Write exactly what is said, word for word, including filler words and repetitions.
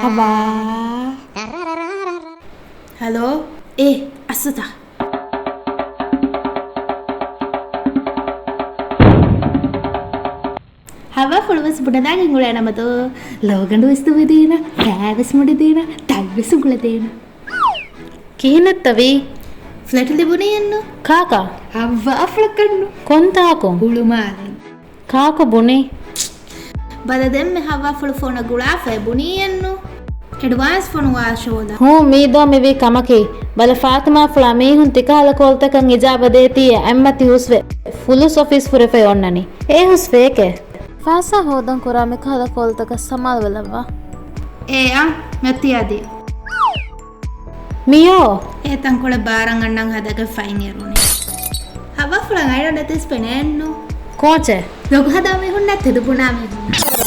ހަވާ. ހަލޯ. އޭ، އައްސަތަ. ހަވާފުޅު ވެސް ބުނެދާގެން އުޅޭނަމަދޯ. ލޯގަނޑު ވެސް ދުވެދޭނަ، ފައި ވެސް މުޑިދޭނަ، ތަތް ވެސް އުނގުޅެދޭނަ. ކިހިނެއްތަ ވީ؟ ފްލެޓް ލިބުނީއެއްނު. ކާކަށް؟ ހަވާފުޅަކަށްނު. ކޮންތާކުން؟ ހުޅުމާލެ. ކާކު ބުނީ؟ ބަލަ ދެންމެ ހަވާފުޅު ފޯނަށް ގުޅާފައި ބުނީއެއްނު. އެޑްވާންސް ފޮނުވާށޯދަ. ހޫ، މީދޯ މިވީ ކަމަކީ. ބަލަ ފާތިމާފުޅާ މީހުން ތިކަހަލަ ކޯލްތަކަށް އިޖާބަ ދޭތީއޭ އަތްމަތި ހުސްވެ. ފުލުސް އޮފީސް ފުރެފައި އޮންނަނީ. އޭ ހުސް ފޭކޭ. ފާސާ ހޯދަން ކުރާ މިކަހަލަ ކޯލްތަކަށް ސަމާލުވެލައްވާ. އޭ އާ، މަތިއާދި. މިޔޯ. އޭ ތަންކޮޅެއް ބާރަށް އަންނަން ހަދަގެން ފައިން އެރުނީ. ހަވާފުޅަށް އައިޑަންޓިޓީސް ފެނޭނު. ކޯޗެއް؟ ލޮގު ހަދާ މީހުންނާ ތެދު ބުނާ މީހުން.